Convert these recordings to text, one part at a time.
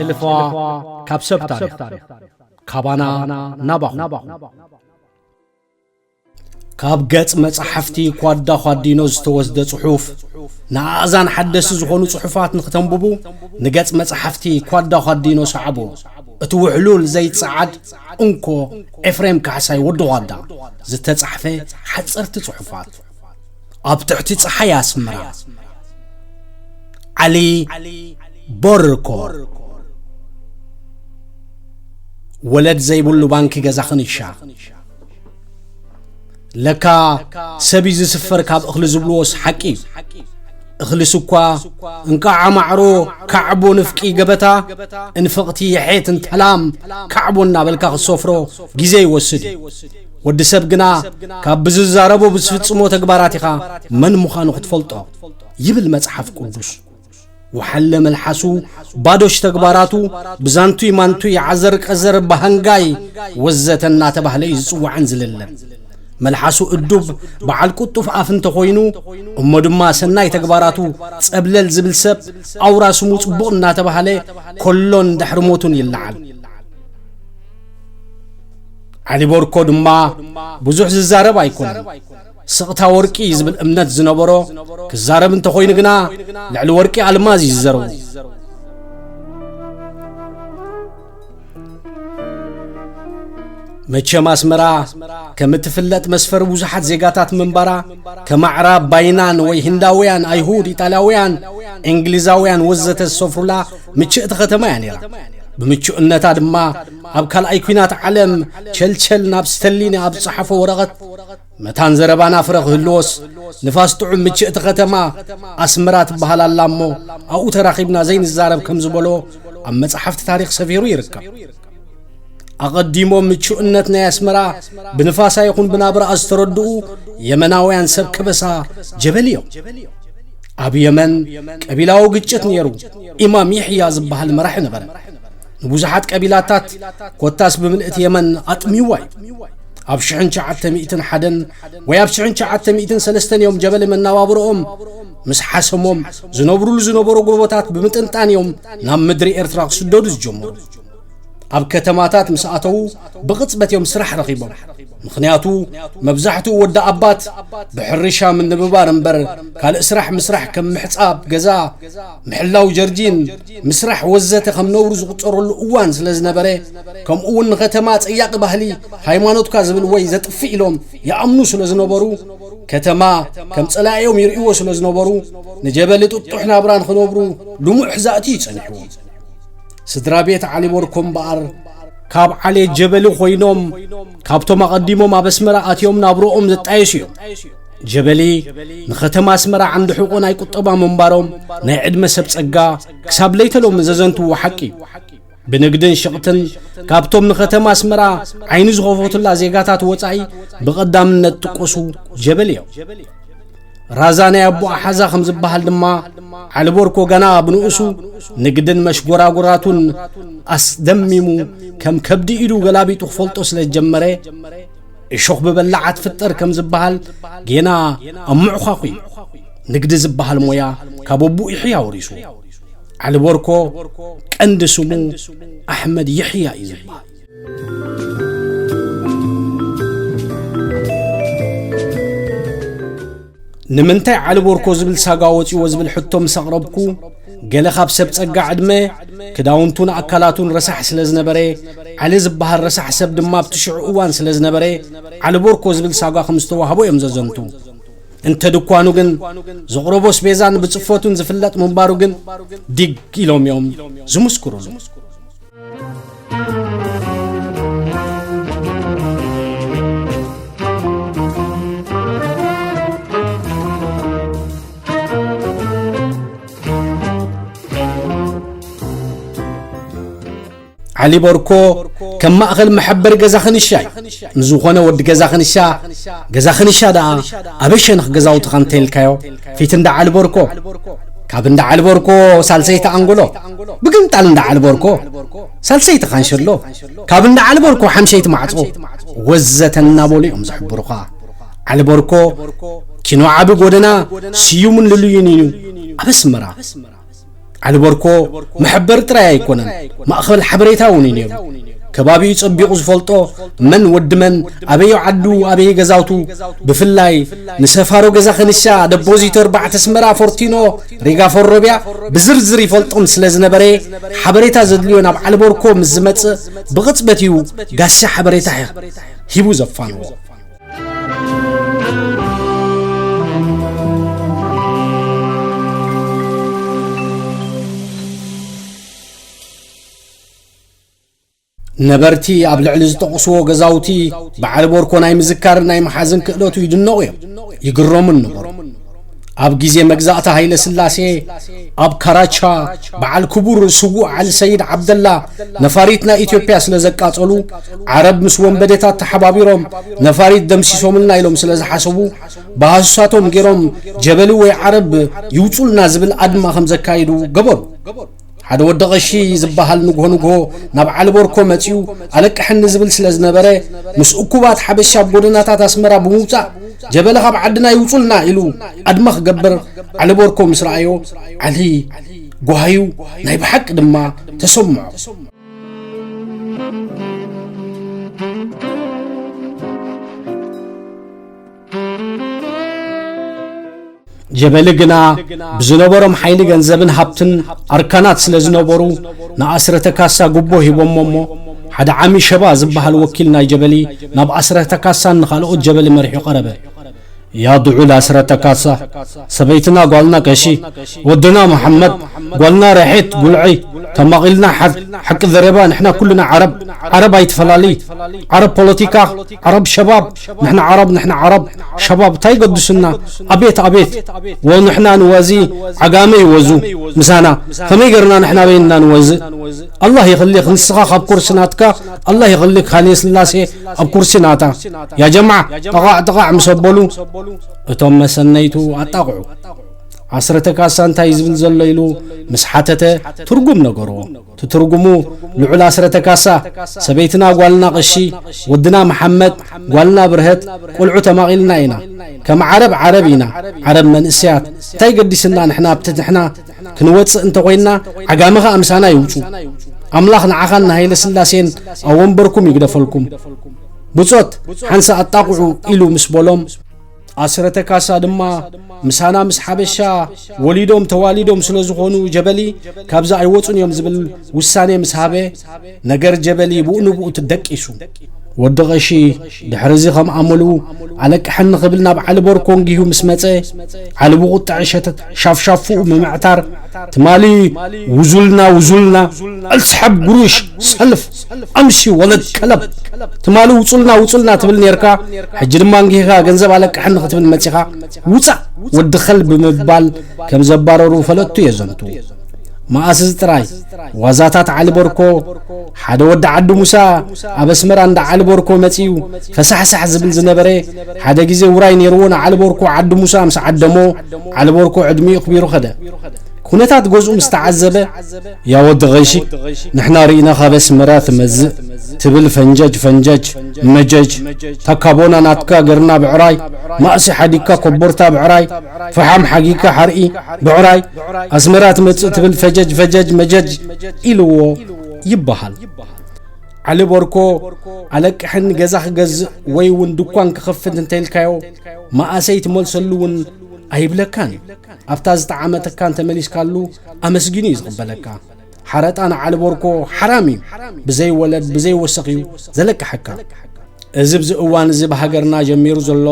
ኣሰልፋ ካብ ሰብ ታሪኽ፣ ካባና ናባኹም። ካብ ገጽ መጻሕፍቲ ኳዳ ኳዲኖ ዝተወስደ ጽሑፍ፣ ንኣእዛን ሓደስቲ ዝኾኑ ጽሑፋት ንክተንብቡ፣ ንገጽ መጻሕፍቲ ኳዳ ኳዲኖ ሰዓቡ። እቲ ውሕሉል ዘይጸዓድ እንኮ ኤፍሬም ካሕሳይ ወዲ ኳዳ ዝተጻሕፈ ሓጸርቲ ጽሑፋት። ኣብ ትሕቲ ጸሓይ ኣስመራ። ዓሊ ቦርኮ። ወለድ ዘይብሉ ባንኪ ገዛ ክንሻ። ለካ ሰብ እዩ ዝስፈር ካብ እኽሊ ዝብልዎስ ሓቂ እዩ። እኽልስ እኳ እንቃዓ ማዕሮ፣ ካዕቦ ንፍቂ ገበታ፣ እንፍቕቲ የሐት እንተላም ካዕቦ እናበልካ ክትሰፍሮ ግዜ ይወስድ እዩ። ወዲ ሰብ ግና ካብ ብዝዛረቦ ብዝፍጽሞ ተግባራት ኢኻ መን ምዃኑ ክትፈልጦ ይብል መጽሓፍ ቅዱስ። ወሓለ መልሓሱ ባዶሽ ተግባራቱ ብዛንቱይ ማንቱይ ዓዘር ቀዘር በሃንጋይ ወዘተ እናተባህለ እዩ ዝጽዋዕን ዝልለን። መልሓሱ እዱብ በዓል ቁጡፍ ኣፍ እንተኾይኑ እሞ ድማ ሰናይ ተግባራቱ ጸብለል ዝብል ሰብ ኣውራ ስሙ ጽቡቕ እናተባህለ ኮሎን ድሕሪ ሞቱን ይለዓል። ዓሊ ቦርኮ ድማ ብዙሕ ዝዛረብ ኣይኮነን። ስቕታ ወርቂ ዝብል እምነት ዝነበሮ ክዛረብ እንተኾይኑ ግና ልዕሊ ወርቂ ኣልማዝ እዩ ዝዘረቡ። መቸም ኣስመራ ከም እትፍለጥ መስፈሪ ብዙሓት ዜጋታት ምንባራ ከም ኣዕራብ ባይናን ወይ ህንዳውያን፣ ኣይሁድ፣ ኢጣልያውያን፣ እንግሊዛውያን ወዘተ ዝሰፍሩላ ምችእቲ ከተማ እያ ነይራ። ብምቹእነታ ድማ ኣብ ካልኣይ ኲናት ዓለም ቸልቸል ናብ ስተሊኒ ኣብ ዝጸሓፎ ወረቐት መታን ዘረባና ፍረ ክህልዎስ ንፋስ ጥዑም ምችእቲ ከተማ ኣስመራ ትበሃል ኣላ እሞ ኣብኡ ተራኺብና ዘይንዛረብ ከም ዝበሎ ኣብ መጻሕፍቲ ታሪኽ ሰፊሩ ይርከብ። ኣቐዲሞም ምቹእነት ናይ ኣስመራ ብንፋሳ ይኹን ብናብራኣ ዝተረድኡ የመናውያን ሰብ ከበሳ ጀበሊ እዮም። ኣብ የመን ቀቢላዊ ግጭት ነይሩ። ኢማም ይሕያ ዝበሃል መራሒ ነበረ። ንብዙሓት ቀቢላታት ኮታስ ብምልእቲ የመን ኣጥሚዋ እዩ። ኣብ ሽሕን ትሽዓተ ሚእትን ሓደን ወይ ኣብ ሽሕን ትሽዓተ ሚእትን ሰለስተን እዮም ጀበሊ መናባብሮኦም ምስ ሓሰሞም ዝነብሩሉ ዝነበሩ ጎቦታት ብምጥንጣን እዮም ናብ ምድሪ ኤርትራ ክስደዱ ዝጀመሩ። ኣብ ከተማታት ምስ ኣተዉ ብቕጽበት እዮም ስራሕ ረኺቦም። ምኽንያቱ መብዛሕትኡ ወዲ ኣባት ብሕርሻ ምንብባር እምበር ካልእ ስራሕ ምስራሕ ከም ምሕጻብ ገዛ፣ ምሕላው ጀርዲን፣ ምስራሕ ወዘተ ከም ነውሪ ዝቑጸረሉ እዋን ስለ ዝነበረ፣ ከምኡ እውን ንከተማ ጸያቒ ባህሊ ሃይማኖትካ ዝብል ወይ ዘጥፍእ ኢሎም ይኣምኑ ስለ ዝነበሩ፣ ከተማ ከም ጸላኢኦም ይርእይዎ ስለ ዝነበሩ፣ ንጀበሊ ጥጡሕ ናብራ ንኽነብሩ ልሙዕ ሕዛእቲ እዩ ጸኒሕዎም። ስድራ ቤት ዓሊ ቦርኮ እምበኣር ካብ ዓሌት ጀበሊ ኮይኖም ካብቶም ኣቐዲሞም ኣብ ኣስመራ ኣትዮም ናብርኦም ዘጣየሱ እዮም። ጀበሊ ንኸተማ ኣስመራ ዓንዲ ሕቖ ናይ ቁጠባ ምንባሮም ናይ ዕድመ ሰብ ጸጋ ክሳብ ለይተ ሎሚ ዘዘንትዎ ሓቂ እዩ። ብንግድን ሽቕትን ካብቶም ንኸተማ ኣስመራ ዓይኒ ዝኸፈቱላ ዜጋታት ወጻኢ ብቐዳምነት ዝጥቀሱ ጀበሊ እዮም። ራዛ ናይ ኣቦኣ ሓዛ ከም ዝበሃል ድማ ዓሊ ቦርኮ ገና ብንኡሱ ንግድን መሽጎራጉራቱን ኣስደሚሙ ከም ከብዲ ኢዱ ገላቢጡ ክፈልጦ ስለ ዝጀመረ እሾኽ ብበላዓ ትፍጠር ከም ዝበሃል ጌና ኣብ ምዕዃኹ እዩ። ንግዲ ዝበሃል ሞያ ካብ ኣቦኡ ይሕያ ወሪሱ። ዓሊ ቦርኮ ቀንዲ ስሙ ኣሕመድ ይሕያ እዩ ዝበሃል። ንምንታይ ዓሊ ቦርኮ ዝብል ሳጋ ወጺዎ ዝብል ሕቶ ምስ ኣቕረብኩ፣ ገለ ካብ ሰብ ጸጋ ዕድመ ክዳውንቱን ኣካላቱን ረሳሕ ስለ ዝነበረ፣ ዓሊ ዝበሃል ረሳሕ ሰብ ድማ ኣብቲ ሽዑ እዋን ስለ ዝነበረ፣ ዓሊ ቦርኮ ዝብል ሳጋ ከም ዝተዋህቦ እዮም ዘዘንቱ። እንተ ድኳኑ ግን ዘቕረቦ ኣስቤዛን ብጽፈቱን ዝፍለጥ ምንባሩ ግን ዲግ ኢሎም እዮም ዝምስክሩሉ። ዓሊ ቦርኮ ከም ማእኸል መሐበሪ ገዛ ክንሻ እዩ። ንዝኾነ ወዲ ገዛ ክንሻ፣ ገዛ ክንሻ ደኣ ኣበይ ሸነኽ ገዛውትኻ እንተኢልካዮ፣ ፊት እንዳ ዓሊ ቦርኮ፣ ካብ እንዳ ዓሊ ቦርኮ ሳልሰይቲ ኣንጎሎ፣ ብግምጣል እንዳ ዓሊ ቦርኮ ሳልሰይቲ ካንሸሎ፣ ካብ እንዳ ዓሊ ቦርኮ ሓምሸይቲ ማዕጾ ወዘተ እናበሉ እዮም ዝሕብሩኻ። ዓሊ ቦርኮ ኪኖ ዓቢ ጎደና ስዩምን ልሉይን እዩ ኣብ ኣስመራ። ዓሊ ቦርኮ መሐበሪ ጥራይ ኣይኮነን፣ ማእኸል ሓበሬታ እውን እዩ ነይሩ። ከባቢኡ ጸቢቑ ዝፈልጦ፣ መን ወዲ መን፣ ኣበየ ዓዱ፣ ኣበየ ገዛውቱ፣ ብፍላይ ንሰፋሮ ገዛ ከንሻ፣ ደፖዚቶ ኣርባዕተ ኣስመራ፣ ፎርቲኖ፣ ሪጋ ፎሮቢያ ብዝርዝር ይፈልጦም ስለ ዝነበረ፣ ሓበሬታ ዘድልዮ ናብ ዓሊ ቦርኮ ምስ ዝመጽእ ብቕጽበት እዩ ጋሻ ሓበሬታ ሂቡ ዘፋንዎ። ነበርቲ ኣብ ልዕሊ ዝጠቕስዎ ገዛውቲ ብዓሊ ቦርኮ ናይ ምዝካርን ናይ ምሓዝን ክእለቱ ይድነቑ እዮም፣ ይግረሙን ነበሩ። ኣብ ግዜ መግዛእቲ ሃይለ ስላሴ ኣብ ካራቻ በዓል ክቡር ስዉእ ዓሊ ሰይድ ዓብደላ ነፋሪት ናይ ኢትዮጵያ ስለ ዘቃጸሉ፣ ዓረብ ምስ ወንበዴታት ተሓባቢሮም ነፋሪት ደምሲሶምልና ኢሎም ስለ ዝሓሰቡ፣ ብሃሱሳቶም ገይሮም ጀበሊ ወይ ዓረብ ይውጹልና ዝብል ኣድማ ከም ዘካይዱ ገበሩ። ሓደ ወዲ ቐሺ ዝበሃል ንግሆ ንግሆ ናብ ዓሊ ቦርኮ መጺኡ ኣለቅሐኒ ዝብል ስለ ዝነበረ፣ ምስ እኩባት ሓበሻ ኣብ ጎደናታት ኣስመራ ብምውጻእ፣ "ጀበሊ ካብ ዓድና ይውጹልና" ኢሉ ኣድማ ክገብር ዓሊ ቦርኮ ምስ ረኣዮ፣ ዓሊ ጓሃዩ ናይ ብሓቂ ድማ ተሰምዖ። ጀበሊ ግና ብዝነበሮም ሓይሊ ገንዘብን ሃብትን ኣርካናት ስለ ዝነበሩ፣ ንኣስረተ ካሳ ጉቦ ሂቦሞ እሞ፣ ሓደ ዓሚ ሸባ ዝበሃል ወኪል ናይ ጀበሊ ናብ ኣስረተ ካሳን ንኻልኦት ጀበሊ መሪሑ ቀረበ። "ያ ድዑል ኣስረተ ካሳ፣ ሰበይትና ጓልና ቀሺ፣ ወድና መሓመድ፣ ጓልና ረሒት ጉልዒ፣ ተማቒልና ሓ-፣ ሓቂ ዘረባ፣ ንሕና ኩልና ዓረብ፣ ዓረብ ኣይትፈላሊ፣ ዓረብ ፖለቲካ፣ ዓረብ ሸባብ፣ ንሕና ዓረብ፣ ንሕና ዓረብ፣ ሸባብ እንታይ ይገድሱና? ኣቤት፣ ኣቤት፣ ወንሕና ንወዚ፣ ዓጋመ ይወዙ ምሳና፣ ከመይ ገርና ንሕና በይንና ንወዝእ? ኣላህ ይኽሊኽ፣ ንስኻ ካብ ኩርሲ ናትካ፣ ኣላህ ይኽሊኽ፣ ሃይለ ስላሴ ኣብ ኩርሲ ናታ። ያ ጀማዓ፣ ጠቓዕ፣ ጠቓዕ" ምስ ኣበሉ፣ እቶም መሰነይቱ ኣጣቕዑ። ኣስረተ ካሳ እንታይ ዝብል ዘሎ ኢሉ ምስ ሓተተ፣ ትርጉም ነገርዎ። ትትርጉሙ፣ ልዑል ኣስረተ ካሳ፣ ሰበይትና ጓልና ቐሺ፣ ወድና መሓመድ፣ ጓልና ብርሀት፣ ቁልዑ ተማቒልና ኢና። ከም ዓረብ ዓረብ ኢና፣ ዓረብ መንእሰያት። እንታይ ገዲስና ንሕና ኣብቲ ንሕና ክንወጽእ እንተኾይንና፣ ዓጋመ ኸኣ ምሳና ይውጹ። ኣምላኽ ንዓኻን ንሃይለ ስላሴን ኣብ ወንበርኩም ይግደፈልኩም። ብጾት፣ ሓንሳ ኣጣቕዑ ኢሉ ምስ በሎም፣ ኣስረተ ካሳ ድማ፣ ምሳና ምስ ሓበሻ ወሊዶም ተዋሊዶም ስለ ዝኾኑ ጀበሊ ካብዚ ኣይወጹን እዮም ዝብል ውሳኔ ምስ ሃበ፣ ነገር ጀበሊ ብኡ ንብኡ ትደቂሱ። ወዲ ቐሺ ድሕሪ እዚ ከም ኣመሉ ኣለቅሐኒ ክብል ናብ ዓሊ ቦርኮ እንጊሁ ምስ መጸ፣ ዓሊ ብቑጥዐ ሸተት ሻፍሻፉኡ ብምዕታር፣ "ትማሊ ውዙልና፣ ውዙልና፣ ኣልስሓብ ጉሩሽ ሰልፍ ኣምሲ ወለድ ከለብ፣ ትማሊ ውጹልና፣ ውጹልና ትብል ኔርካ፣ ሕጂ ድማ እንጊህካ ገንዘብ ኣለቅሐኒ ክትብል መጺኻ፣ ውጻእ ወዲ ከልቢ" ብምባል ከም ዘባረሩ ፈለጥቱ የዘንቱ። መኣስዚ ጥራይ ዋዛታት ዓሊ ቦርኮ፣ ሓደ ወዲ ዓዲ ሙሳ ኣብ ኣስመራ እንዳ ዓሊ ቦርኮ መጺኡ ፈሳሕሳሕ ዝብል ዝነበረ፣ ሓደ ግዜ ውራይ ነይርዎ ንዓሊ ቦርኮ ዓዲ ሙሳ ምስ ዓደሞ፣ ዓሊ ቦርኮ ዕድሚኡ ክቢሩ ከደ። ኩነታት ገዝኡ ምስ ተዓዘበ፣ "ያ ወዲ ቐሺ፣ ንሕና ርኢና ካብ ኣስመራ ትመዝእ ትብል ፈንጀጅ ፈንጀጅ መጀጅ፣ ታካቦና ናትካ ገርና ብዕራይ፣ ማእሲ ሓዲግካ ኮቦርታ ብዕራይ፣ ፈሓም ሓጊግካ ሓርኢ ብዕራይ፣ ኣስመራ ትመጽእ ትብል ፈጀጅ ፈጀጅ መጀጅ" ኢልዎ ይበሃል። ዓሊ ቦርኮ፣ ኣለቅሕን ገዛ ክገዝእ ወይ እውን ድኳን ክኸፍት እንተኢልካዮ፣ መኣሰይ ትመልሰሉ እውን ኣይብለካን እዩ። ኣብታ ዝጠዓመተካን ተመሊስካሉ ኣመስጊኑ እዩ ዝቕበለካ። ሓረጣ ንዓሊ ቦርኮ ሓራም እዩ። ብዘይ ወለድ፣ ብዘይ ወሰኽ እዩ ዘለቅሐካ። እዚ ብዚ እዋን እዚ ብሃገርና ጀሚሩ ዘሎ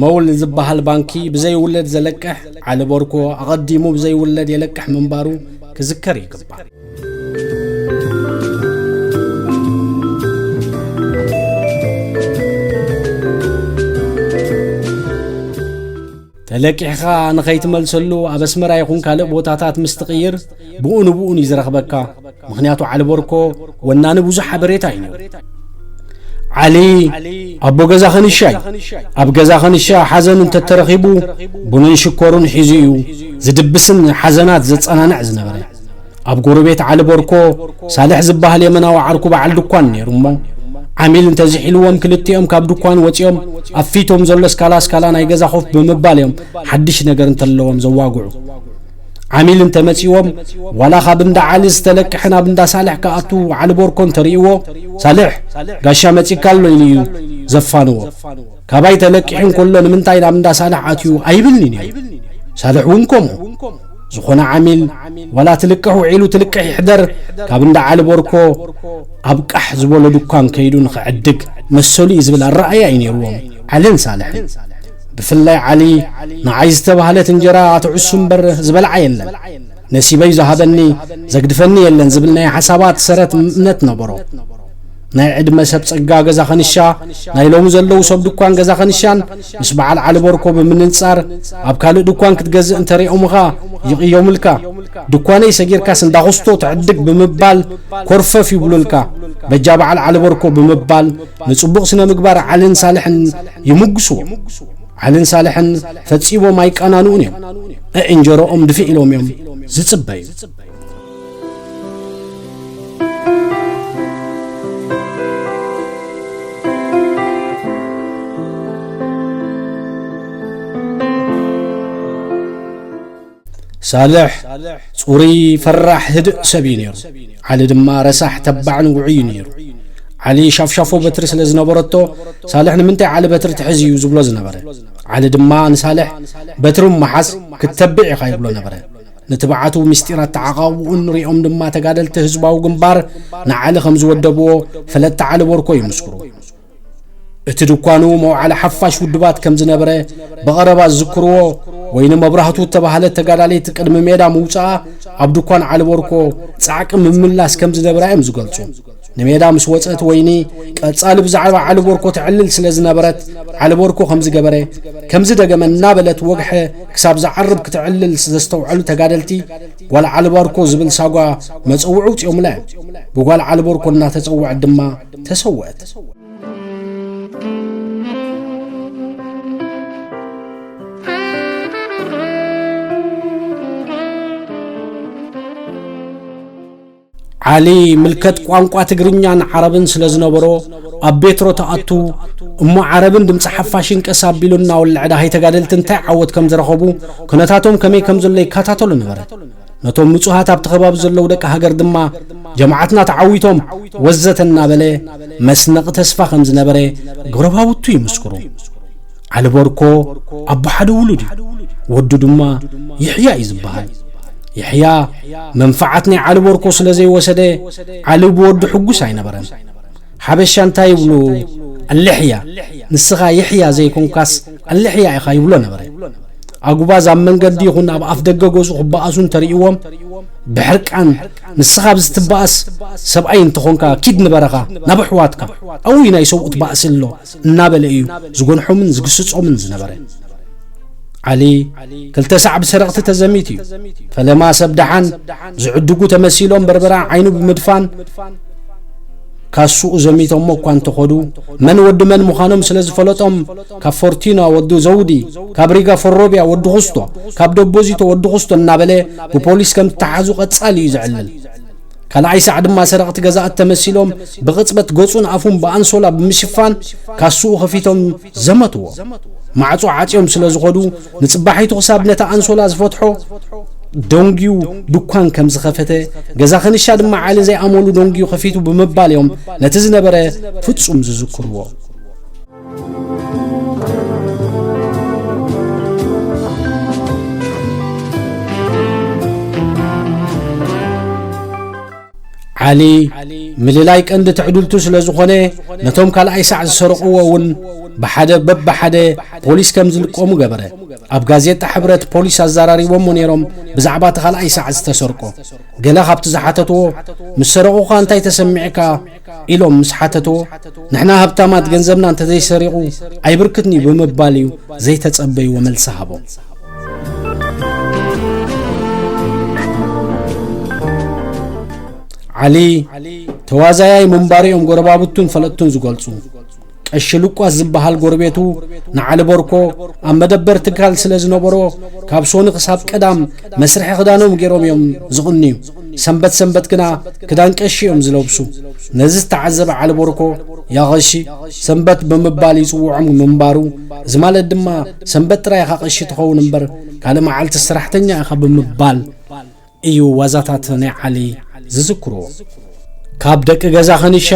መውል ዝበሃል ባንኪ ብዘይ ውለድ ዘለቅሕ ዓሊ ቦርኮ ኣቐዲሙ ብዘይ ውለድ የለቅሕ ምንባሩ ክዝከር ይግባእ። ተለቂሕኻ ንኸይትመልሰሉ ኣብ ኣስመራ ይኹን ካልእ ቦታታት ምስ ትቕይር ብኡ ንብኡን እዩ ዝረኽበካ። ምኽንያቱ ዓሊ ቦርኮ ወናኒ ብዙሕ ሓበሬታ እዩ ነይሩ። ዓሊ ኣቦ ገዛ ኸንሻ እዩ። ኣብ ገዛ ኸንሻ ሓዘን እንተተረኺቡ ቡንን ሽኮሩን ሒዙ እዩ ዝድብስን ሓዘናት ዘጸናንዕ ዝነበረ። ኣብ ጎረቤት ዓሊ ቦርኮ ሳልሕ ዝበሃል የመናዊ ዓርኩ በዓል ድኳን ነይሩ እሞ፣ ዓሚል እንተዝሒልዎም ክልቲኦም ካብ ድኳን ወጺኦም ኣብ ፊቶም ዘሎ ስካላ ስካላ ናይ ገዛ ኮፍ ብምባል እዮም ሓድሽ ነገር እንተለዎም ዘዋግዑ። ዓሚል እንተመጺዎም፣ ዋላ ካብ እንዳ ዓሊ ዝተለቅሐ ናብ እንዳ ሳልሕ ክኣቱ ዓሊ ቦርኮ እንተርእይዎ፣ "ሳልሕ፣ ጋሻ መጺካ ኣሎ" ኢሉ እዩ ዘፋንዎ። "ካባይ ተለቂሑ እንከሎ ንምንታይ ናብ እንዳ ሳልሕ ኣትዩ?" ኣይብልን'ዩ ነይሩ። ሳልሕ እውን ከምኡ። ዝኾነ ዓሚል፣ ዋላ ትልቅሕ ውዒሉ ትልቅሕ ይሕደር፣ ካብ እንዳ ዓሊ ቦርኮ ኣብ ቃሕ ዝበሎ ድኳን ከይዱ ንኽዕድግ መሰሉ እዩ ዝብል ኣረኣእያ እዩ ነይርዎም ዓልን ሳልሕን። ብፍላይ ዓሊ፣ "ንዓይ ዝተባህለት እንጀራ ትዕሱ እምበር ዝበልዓ የለን፣ ነሲበይ ዝሃበኒ ዘግድፈኒ የለን" ዝብል ናይ ሓሳባት ሰረት እምነት ነበሮ። ናይ ዕድመ ሰብ ጸጋ ገዛ ኸንሻ፣ ናይ ሎሚ ዘለዉ ሰብ ድኳን ገዛ ኸንሻን ምስ በዓል ዓሊ ቦርኮ ብምንጻር፣ ኣብ ካልእ ድኳን ክትገዝእ እንተሪኦምኻ ይቕየሙልካ። ድኳነይ ሰጊርካስ እንዳ ኹስቶ ትዕድግ ብምባል ኮርፈፍ ይብሉልካ። በጃ በዓል ዓሊ ቦርኮ ብምባል ንጽቡቕ ስነ ምግባር ዓልን ሳልሕን ይምጉስዎ። ዓልን ሳልሕን ፈጺሞም ኣይቀናንኡን እዮም። እንጀሮኦም ድፍእ ኢሎም እዮም ዝጽበዩ። ሳልሕ ጽሩይ፣ ፈራሕ፣ ህድእ ሰብ እዩ ነይሩ። ዓሊ ድማ ረሳሕ፣ ተባዕን ውዑይ እዩ ነይሩ። ዓሊ ሻፍሻፎ በትሪ ስለ ዝነበረቶ፣ ሳልሕ "ንምንታይ ዓሊ በትሪ ትሕዝ?" እዩ ዝብሎ ዝነበረ። ዓሊ ድማ ንሳልሕ "በትሪ ምሓዝ ክትተብዕ ኢኻ" ይብሎ ነበረ። ንትብዓቱ፣ ምስጢር ኣተዓቓቕብኡን ርእዮም ድማ ተጋደልቲ ህዝባዊ ግንባር ንዓሊ ከም ዝወደብዎ ፈለጥቲ ዓሊ ቦርኮ ይምስክሩ። እቲ ድኳኑ መውዓሊ ሓፋሽ ውድባት ከም ዝነበረ ብቐረባ ዝዝክርዎ፣ ወይኒ መብራህቱ እተባህለት ተጋዳሊት ቅድሚ ሜዳ ምውጻኣ ኣብ ድኳን ዓሊ ቦርኮ ጻዕቂ ምምላስ ከም ዝነበራ እዮም ዝገልጹ። ንሜዳ ምስ ወጸት ወይኒ ቀጻሊ ብዛዕባ ዓሊ ቦርኮ ትዕልል ስለ ዝነበረት፣ ዓሊ ቦርኮ ከም ዝገበረ፣ ከም ዝደገመ እናበለት ወግሐ ክሳብ ዝዓርብ ክትዕልል ዘስተውዐሉ ተጋደልቲ፣ "ጓል ዓሊ ቦርኮ" ዝብል ሳጓ መጸውዒ ኣውጺኦምላ እዮም። ብጓል ዓሊ ቦርኮ እናተጸውዐት ድማ ተሰወአት። ዓሊ ምልከት ቋንቋ ትግርኛን ዓረብን ስለ ዝነበሮ፣ ኣብ ቤትሮ ተኣቱ፣ እሞ ዓረብን ድምፂ ሓፋሽን ቀስ ኣቢሉ እናወልዐ ደሃይ ተጋደልቲ እንታይ ዓወት ከም ዝረኸቡ፣ ኩነታቶም ከመይ ከም ዘሎ ይከታተሎ ነበረ። ነቶም ንጹሃት ኣብቲ ከባቢ ዘለዉ ደቂ ሃገር ድማ፣ "ጀማዓትና ተዓዊቶም" ወዘተ እናበለ መስነቒ ተስፋ ከም ዝነበረ ጎረባብቱ ይምስክሩ። ዓሊ ቦርኮ ኣቦ ሓደ ውሉድ እዩ። ወዱ ድማ ይሕያ እዩ ዝበሃል። ይሕያ መንፈዓት ናይ ዓሊ ቦርኮ ስለ ዘይወሰደ፣ ዓሊ ብወዱ ሕጉስ ኣይነበረን። ሓበሻ እንታይ ይብሉ? "ኣልሕያ፣ ንስኻ ይሕያ ዘይኮንካስ ኣልሕያ ኢኻ" ይብሎ ነበረ። ኣጉባዝ ኣብ መንገዲ ይኹን ኣብ ኣፍ ደገ ገዝኡ ክበኣሱ እንተርእይዎም፣ ብሕርቃን፣ "ንስኻ ኣብዚ ትበኣስ ሰብኣይ እንተኾንካ ኪድ ንበረኻ፣ ናብ ኣሕዋትካ፣ ኣብኡ ናይ ሰብኡት ባእሲ ኣሎ" እናበለ እዩ ዝጎንሖምን ዝግስጾምን ዝነበረ። ዓሊ ክልተ ሳዕ ብሰረቕቲ ተዘሚቱ እዩ። ፈለማ ሰብ ደሓን ዝዕድጉ ተመሲሎም በርበራ ዓይኑ ብምድፋን ካሱኡ ዘሚቶሞ እኳ እንተኾዱ፣ መን ወዲ መን ምዃኖም ስለ ዝፈለጦም፣ ካብ ፎርቲና ወዲ ዘውዲ፣ ካብ ሪጋ ፎሮቢያ ወዲ ኹስቶ፣ ካብ ደቦዚቶ ወዲ ኹስቶ እናበለ ብፖሊስ ከም ዝተሓዙ ቀጻሊ እዩ ዘዕልል። ካልኣይ ሳዕ ድማ ሰረቕቲ ገዛእት ተመሲሎም ብቕጽበት ገጹን ኣፉን ብኣንሶላ ብምሽፋን ካሱኡ ከፊቶም ዘመትዎ። ማዕጾ ዓጽዮም ስለ ዝኾዱ፣ ንጽባሒቱ ክሳብ ነታ ኣንሶላ ዝፈትሖ ደንጊዩ ድኳን ከም ዝኸፈተ፣ ገዛ ከንሻ ድማ ዓሊ ዘይኣመሉ ደንጊዩ ከፊቱ ብምባል እዮም ነቲ ዝነበረ ፍጹም ዝዝክርዎ። ዓሊ ምልላይ ቀንዲ ትዕድልቱ ስለ ዝኾነ፣ ነቶም ካልኣይ ሳዕ ዝሰረቕዎ እውን ብሓደ በብሓደ ፖሊስ ከም ዝልቀሙ ገበረ። ኣብ ጋዜጣ ሕብረት ፖሊስ ኣዘራሪቦሞ ነይሮም ብዛዕባ እቲ ካልኣይ ሳዕ ዝተሰርቆ። ገለ ካብቲ ዝሓተትዎ፣ "ምስ ሰረቑኻ እንታይ ተሰሚዕካ?" ኢሎም ምስ ሓተትዎ፣ "ንሕና ሃብታማት ገንዘብና እንተዘይሰሪቑ ኣይብርክትን እዩ" ብምባል እዩ ዘይተጸበይዎ መልሲ ሃቦም። ዓሊ ተዋዛያይ ምንባሩ እዮም ጎረባብቱን ፈለጥቱን ዝገልጹ። ቀሺ ሉቃስ ዝበሃል ጎረቤቱ ንዓሊ ቦርኮ ኣብ መደበር ትካል ስለ ዝነበሮ፣ ካብ ሶኒ ክሳብ ቀዳም መስርሒ ክዳኖም ገይሮም እዮም ዝቕንዩ። ሰንበት ሰንበት ግና ክዳን ቀሺ እዮም ዝለብሱ። ነዚ ዝተዓዘበ ዓሊ ቦርኮ፣ "ያ ቐሺ፣ ሰንበት" ብምባል ይጽውዖም ምንባሩ፣ እዚ ማለት ድማ ሰንበት ጥራይ ኢኻ ቀሺ ትኸውን እምበር ካልእ መዓልቲ ሰራሕተኛ ኢኻ ብምባል እዩ ዋዛታት ናይ ዓሊ ዝዝክርዎ። ካብ ደቂ ገዛ ኸንሻ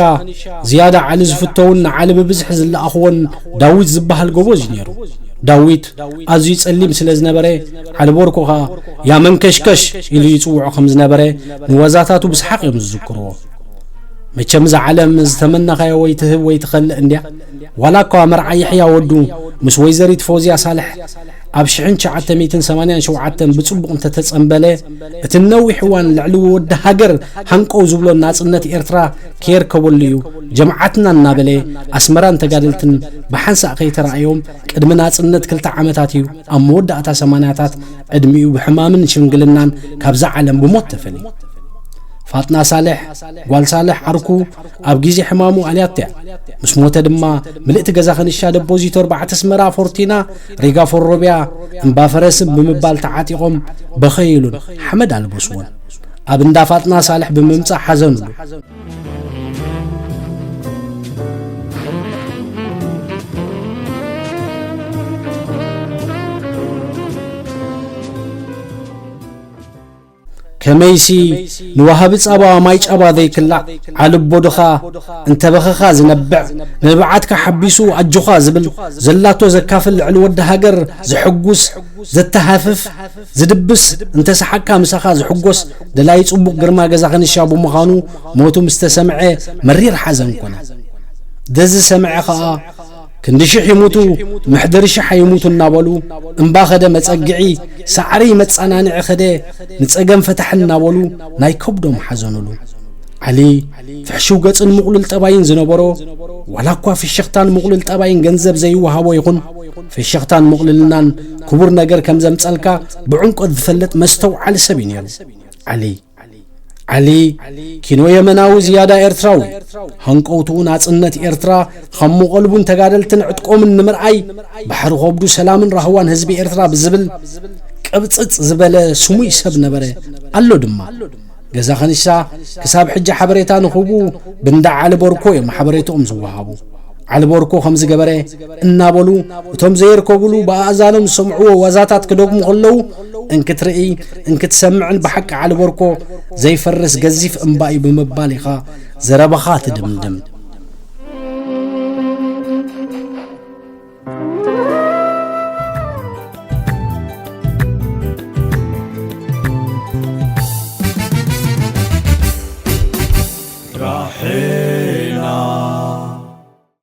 ዝያዳ ዓሊ ዝፍተውን ንዓሊ ብብዝሒ ዝለኣኽዎን ዳዊት ዝበሃል ጎበዝ እዩ ነይሩ። ዳዊት ኣዝዩ ጸሊም ስለ ዝነበረ፣ ዓሊ ቦርኮ ኸኣ "ያ መንከሽከሽ" ኢሉ ይጽውዖ ከም ዝነበረ ንዋዛታቱ ብሰሓቕ እዮም ዝዝክርዎ። መቸም እዛ ዓለም ዝተመነኻዮ ወይ ትህብ ወይ ትኸልእ እንድያ። ዋላ እኳ መርዓ ይሕያ ወዱ ምስ ወይዘሪት ፎዝያ ሳልሕ ኣብ ሽሕን ትሽዓተ ሚእትን ሰማንያን ሸውዓተን ብጽቡቕ እንተተጸንበለ፣ እቲ ነዊሕ እዋን ልዕሊ ወዲ ሃገር ሃንቀው ዝብሎ ናጽነት ኤርትራ ከየርከበሉ እዩ ጀምዓትና እናበለ ኣስመራን ተጋደልትን ብሓንሳእ ከይተራእዮም ቅድሚ ናጽነት ክልተ ዓመታት እዩ ኣብ መወዳእታ ሰማንያታት ዕድሚኡ ብሕማምን ሽምግልናን ካብዛ ዓለም ብሞት ተፈልዩ። ፋጥና ሳልሕ፣ ጓል ሳልሕ ዓርኩ፣ ኣብ ግዜ ሕማሙ ኣልያቶ እያ። ምስ ሞተ ድማ ምልእቲ ገዛ ኸንሻ ደፖዚቶ ኣርባዕተ ኣስመራ ፎርቲና ሪጋ ፎሮብያ እምባ ፈረስን ብምባል ተዓጢቖም በኸይሉን ሓመድ ኣልበስዎን። ኣብ እንዳ ፋጥና ሳልሕ ብምምጻእ ሓዘኑሉ። ከመይሲ ንወሃቢ ጻባ ማይ ጫባ ዘይክላእ፣ ዓልቦ ድኻ እንተ በኸኻ ዝነብዕ፣ ንብዓትካ ሓቢሱ ኣጆኻ ዝብል፣ ዘላቶ ዘካፍል፣ ልዕሊ ወዲ ሃገር ዝሕጉስ፣ ዘተሃፍፍ፣ ዝድብስ፣ እንተ ሰሓቅካ ምሳኻ ዝሕጎስ፣ ደላይ ጽቡቕ ግርማ ገዛ ኸንሻ ብምዃኑ ሞቱ ምስ ተሰምዐ መሪር ሓዘን ኮነ። ደዚ ሰምዐ ኸኣ ክንዲ ሽሕ ይሙቱ፣ መሕደሪ ሽሕ ኣይሙቱ እናበሉ፣ እምባ ኸደ መጸግዒ፣ ሳዕሪ መጸናንዒ ኸደ፣ ንጸገም ፈታሒ እናበሉ ናይ ከብዶም ሓዘኑሉ። ዓሊ ፍሕሽው ገጽን ምቑሉል ጠባይን ዝነበሮ፣ ዋላ እኳ ፍሽኽታን ምቑሉል ጠባይን ገንዘብ ዘይወሃቦ ይኹን፣ ፍሽኽታን ምቑልልናን ክቡር ነገር ከም ዘምጸልካ ብዕምቆት ዝፈልጥ መስተውዓሊ ሰብ እዩ ነይሩ። ዓሊ ዓሊ፣ ኪኖ የመናዊ ዝያዳ ኤርትራዊ፣ ሃንቀውትኡ ናጽነት ኤርትራ፣ ኸም መቐልቡን ተጋደልትን ዕጥቆምን ንምርኣይ፣ ባሕሪ ኸብዱ ሰላምን ራህዋን ህዝቢ ኤርትራ ብዝብል ቅብጽጽ ዝበለ ስሙይ ሰብ ነበረ፣ ኣሎ ድማ። ገዛ ኸንሻ ክሳብ ሕጂ ሓበሬታ ንኽህቡ ብንዳ ዓሊ ቦርኮ እዮም ሓበሬታኦም ዝወሃቡ። ዓሊ ቦርኮ ከም ዝገበረ እናበሉ፣ እቶም ዘየርከቡሉ ብኣእዛኖም ዝሰምዕዎ ዋዛታት ክደግሙ ከለዉ፣ እንክትርኢ፣ እንክትሰምዕን ብሓቂ ዓሊ ቦርኮ ዘይፈርስ ገዚፍ እምባ እዩ ብምባል ኢኻ ዘረባኻ ትድምድም።